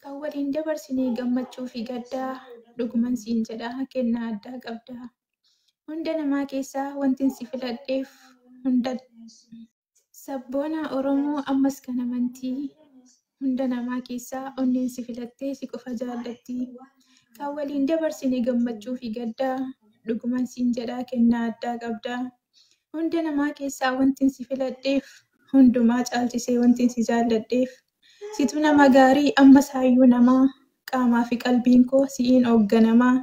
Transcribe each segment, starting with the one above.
Kan waliin dabarsinee gammachuu fi gaddaa dhuguman siin jedhaa kennaa addaa qabdaa. Hunda namaa keessaa wantin si filadheef hunda sabboonaa Oromoo ammas kan amantii. Hunda namaa keessaa onneen si filattee si qofa jaallatti. Kan waliin dabarsine gammachuu fi gaddaa dhuguman siin jedhaa kennaa addaa qabdaa. Hunda namaa keessaa wantin si filadheef hundumaa caalchisee wantin si jaalladheef. Situ nama gaarii ammas hayyuu namaa qaamaa fi qalbiin koo si'iin hoogganamaa.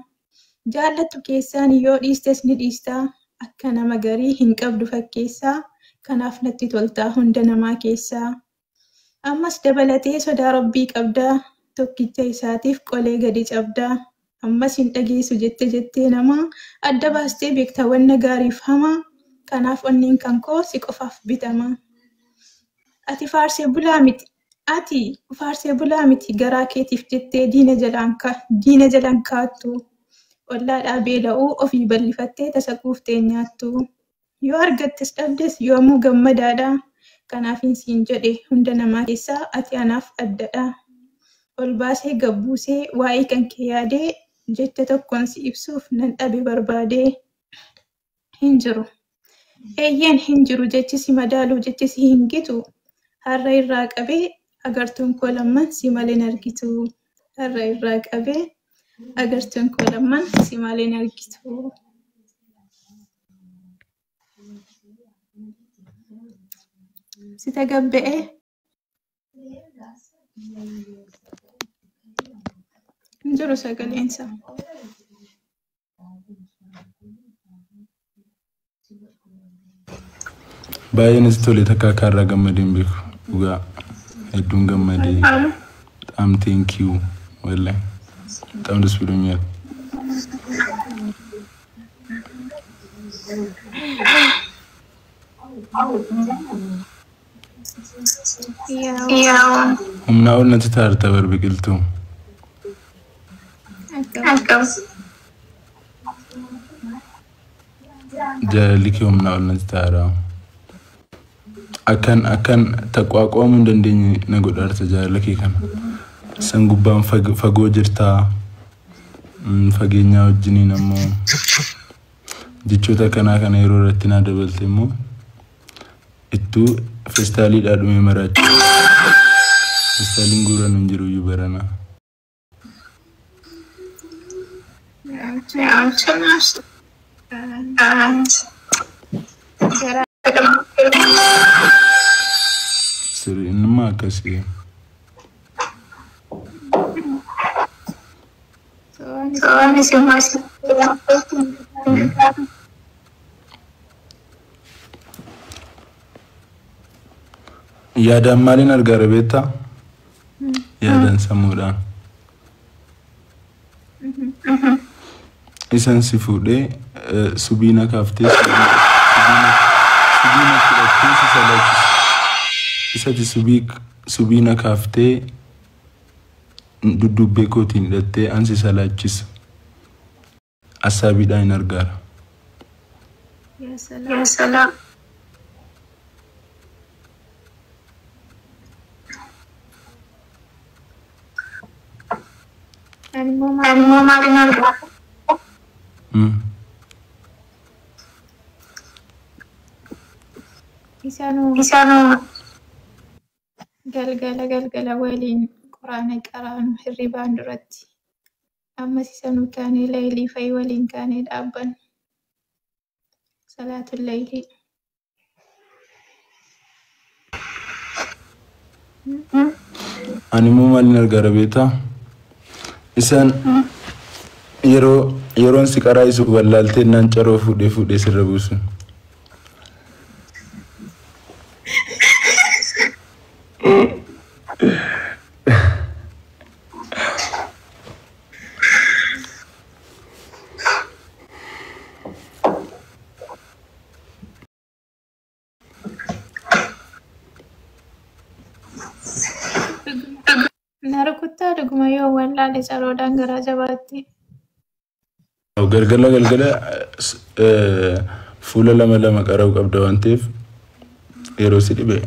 Jaallattu keessaan yoo dhiistes ni dhiistaa akka nama garii hin qabdu fakkeessaa kanaaf natti toltaa hunda namaa keessaa. Ammas dabalatee sodaa rabbii qabdaa tokkicha isaatiif qolee gadi cabdaa. Ammas hin dhageessu jette jettee namaa adda baastee beekta wanna gaariif hamaa kanaaf onneen kan koo si qofaaf bitama. Ati faarsee bulaa miti. Ati faarsee bulaa miti garaa keetiif jettee diina jalaan kaattu. Ollaadhaa beela'uu ofii bal'ifattee tasa quuftee nyaattu. Yoo argattes dhabdes yoomuu gammadaadha. Kanaafin siin jedhe hunda namaa keessaa ati anaaf addadha. Ol baasee gabbuusee waa'ee kan kee yaadee jecha tokkoon si ibsuuf nan dhabe barbaadee. Hin jiru. Eeyyeen hin jiru jechi si madaalu jechi si hin gitu. Har'a irraa qabee agartuun koo lamman si malee hin argitu. Har'a irraa qabee agartuun koo lamman si malee hin argitu. Si tagabba'ee hin jiru sagaleensa. Baay'een is tole takka akka irraa gammadee hin beeku. Dhugaa hedduun gammadee. በጣም ቴንክ ዩ ወላሂ በጣም ደስ ብሎኛል። Yaa Humnaa ol natti taarta bar biqiltuu. akkam. Jaalalli kee humnaa ol natti taara. Akkan akkan taqwaaqoomuu hin dandeenye na godhaarta jaalala kee kana. San gubbaan fagoo jirtaa. Fageenyaa wajjiniin ammoo jechoota akkanaa kana yeroo irratti naa dabalte immoo ittuu feestaaliidhaa dhumee maraacha. Feestaaliin guuran hin jiru iyyuu barana. Gara Sirrii innummaa akkasii. Yaadaan maaliin argaara beektaa? Yaadaan sammuudhaan. Isan si fuudhee subiina kaaftee subiina fudhattee si salaachisu. Isati subiina kaaftee duddubbee kootiin hidhattee an si salaachisu. Assaabiidhaan hin argaara. Yaa salaam. Ani immoo maaliin argaa? Isaanuu galgala galgala waliin quraana qaraanu hirribaan duratti. Ammas isaanuu kaanee laylii fa'i waliin kaanee dhaabbannu. Salaatul laylii. Ani immoo maaliin argaara beektaa? Isaan yeroo yeroon si qaraa'isu wallaaltee naan caroo fuudhee fuudhee sirra buusu. Na rukuttaa dhuguma yoo wallaale caroodhaan garaa jabaatti. Galgala galgala fuula lama lama qara'uu qabda waan ta'eef yeroo si dhibe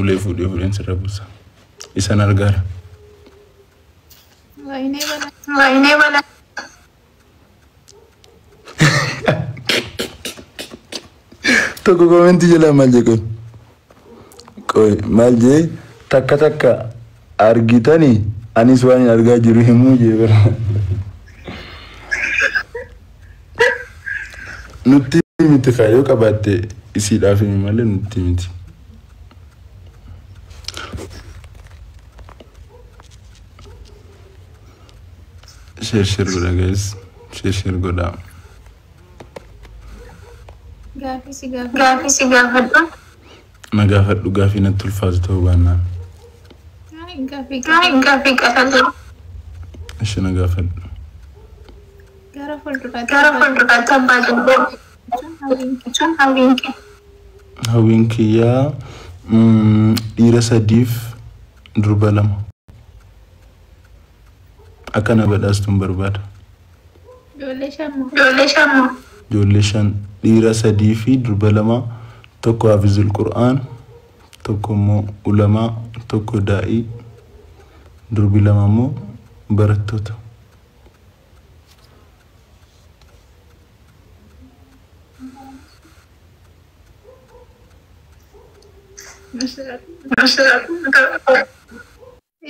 ulee fuudhee fuudheen sirra buusa. Isan argaara. Waayinee balaa. Waayinee balaa. Tokko koomentii jalaa maal jedhe qoy maal jee takka takka argitanii anis waan hin argaa jiru himuu jee bara. Nutti miti kaayyoo qabaatte isiidhaaf himi malee nutti miti. Share share godha guys. Share share godha. Gaafii si gaafadhu. Gaafii si gaafadhu. Na gaafadhu gaafii natti ulfaatu ta'uu baannaan. Ay, gaafii Ay, gaafadhu. gaafii gaafadhu. Ishi na gaafadhu. Gara fuulduraatti Gara abbaa fuulduraatti abbaa ijoollee jechuun hawwiin kee. jechuun hawwiin kee. Hawwiin kiyyaa dhiira sadiif durba lama. Akka na badhaastuun barbaada. Ijoollee shan moo? Ijoollee shan moo? Ijoollee shan dhiira sadii fi durba lama tokko hafizul qur'aan tokko immoo ulamaa tokko daa'ii durbi lama immoo barattoota.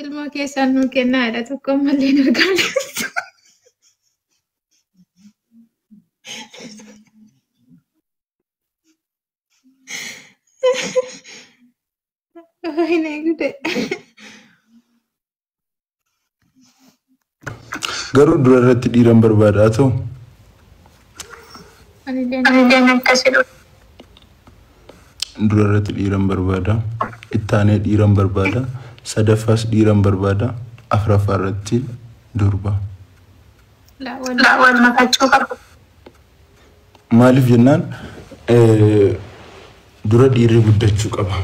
Ilmoo keessaan nuu kennaadha tokko ammallee hin argamne. Waayinee gude. Garuu dura irratti dhiiran barbaada haa ta'u Anillee Anillee akkasii dhufe. dura irratti dhiiran barbaada. Ittaanee dhiiran barbaada. Sadaffaas dhiiran barbaada. Afuraffaa irratti durba. laa wal Laa wal makachuu qabu. Maaliif jennaan dura dhiirri guddachuu qaba.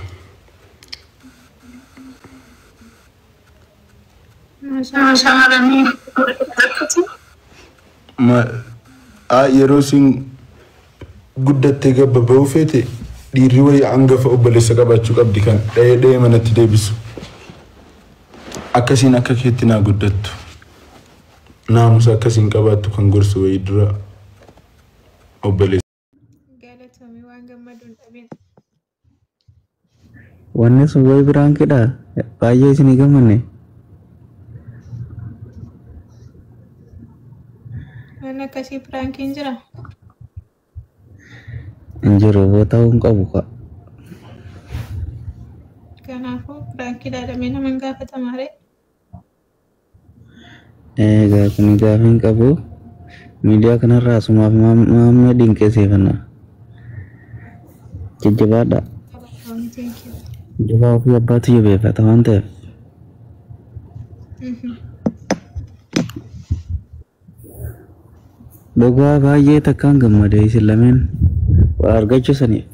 Shamarranii Yeroo isin guddattee gabba bahuu feete dhiirri wayii hangafa obboleessa qabaachuu qabdi kan dhahee dhahee manatti deebisu. Akkasiin akka keetti naa guddattu. Naamusa akkasiin qabaattu kan gorsu wayii dura obboleessa. Galatoomii waan gammaduun dhabeen. Wanni sun wayi biraan kidhaa baay'ee isinii gammanne. Waan akkasii piraankiin jira. Hin jiru boo ta'uu hin qabu ka. Kanaafuu piraankii ilaalamee nama hin gaafatama ree. Egaa kun gaafii hin qabu. Miidiyaa kanarraa asumaaf maammee dinqisiifanna. Jajjabaadha. Galatoomii thank you. Jabaa ofii abbaatu jabeeffata waan ta'eef. Dhugaa baay'ee takkaan gammade isin lameen waa argachuu saniif.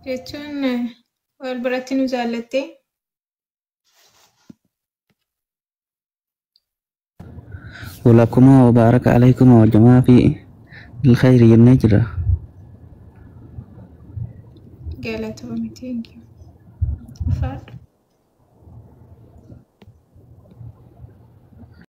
Jechuun wal biratti nu jaallattee Walakumaa wabaaraka alaykumaa wajamaa fi bilkhayri jennee jira. Galatoomii thank you. Ulfaadhu.